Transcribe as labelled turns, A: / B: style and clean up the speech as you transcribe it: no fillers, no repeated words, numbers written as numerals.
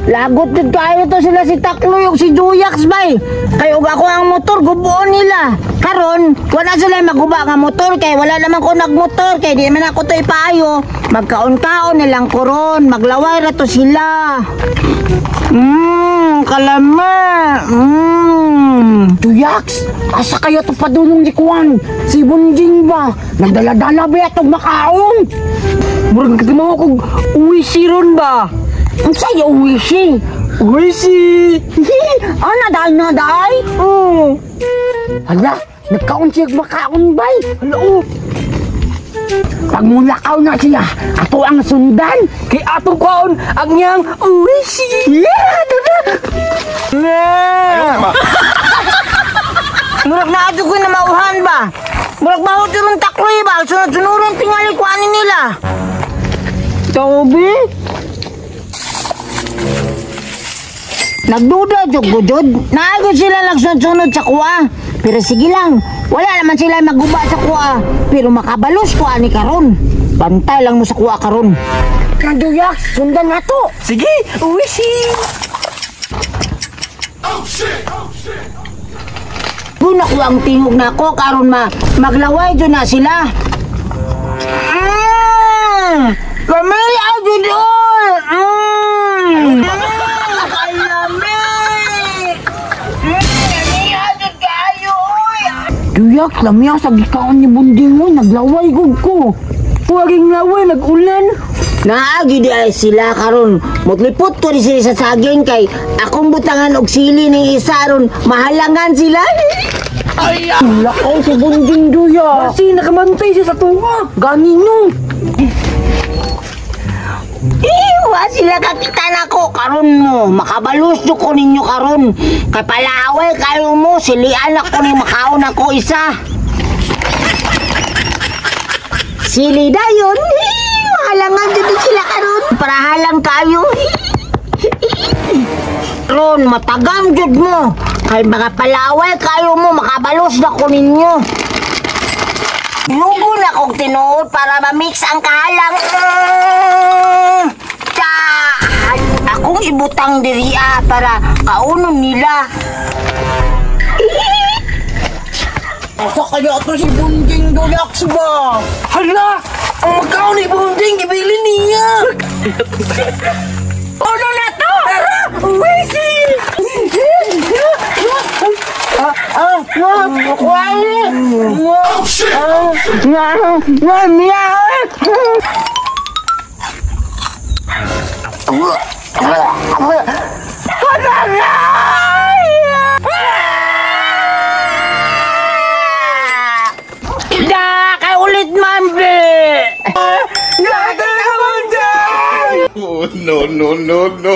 A: Lagot jud kaayo to sila si Takloy ug si Duyax bay. Kay ug ako ang motor gubuon nila. Karon, wala sila maguba nga motor kay wala naman ko nagmotor kay di man ako to ipaayo. Magkaon-kaon nilang koron, maglaway ra to sila. Kalama.
B: Duyax, asa kaya to padulong ni Kuan? Si Bunjing ba? Nagdala-dala ba itong makaon?
C: Murag katimaw kog uwi ron ba?
B: Ang sa'yo, uwisi.
C: Uwi!
B: Ana, dahil na, dahil? Oo. Hala, nagkaon siya makaon bay. Hala, oh. Pag mulakaw na siya, ato ang sundan.
C: Kay atong kaon ang niyang uwisi.
B: Yeah, diba?
A: Yeah. Murag na adto ko na mauhan ba? Murag mahod yung Takloy ba? Sunod-sunuran tingali kuanin nila. Toby? Nagduda jud ko jud. Naagod sila nagsunod-sunod sa kuha. Pero sige lang, wala naman sila maguba sa kuha. Pero makabalos ko ani karon. Bantay lang mo sa kuha karon.
B: Nanduyak, sundan na to.
C: Sige, uwisi.
D: Oh shit! Oh shit!
A: Guna ko ang tingog na ako karon ma maglaway jud na sila. Kamay jud oy.
B: Duyak, lamya sa gikaon ni Bunding mo, naglaway gud ko.
C: Huwaging laway, nag-ulan.
A: Naagi di ay sila karon. Mutlipot ko ni sila sa saging kay akong butangan og sili ning isa aron mahalangan sila.
B: Ay, lakaw si Bunding, Duyak.
C: Kasi nakamantay siya sa tunga.
B: Ganino.
A: Iwa sila kakita nako karon mo. Makabalos jud ko ninyo karon. Kay palaway kayo mo, silian ako ni makaon ako isa. Sili dayon. Halangan jud sila karon. Para halang kayo. Ron matagam jud mo. Kay mga palaway kayo mo, makabalos na ko ninyo. Lugo na kog tinuod para ma-mix ang kahalang. Ta! Akong ibutang diriya para kaunon nila.
B: Asa kaya ato si Bunding, Duyax ba?
C: Hala! Ang magkaon ni Bunding, gibili niya!
A: Ano na to?
C: Tara! Uwisi!
D: Oh shit!
A: Da, kay ulit man be.
D: Oh no no no no!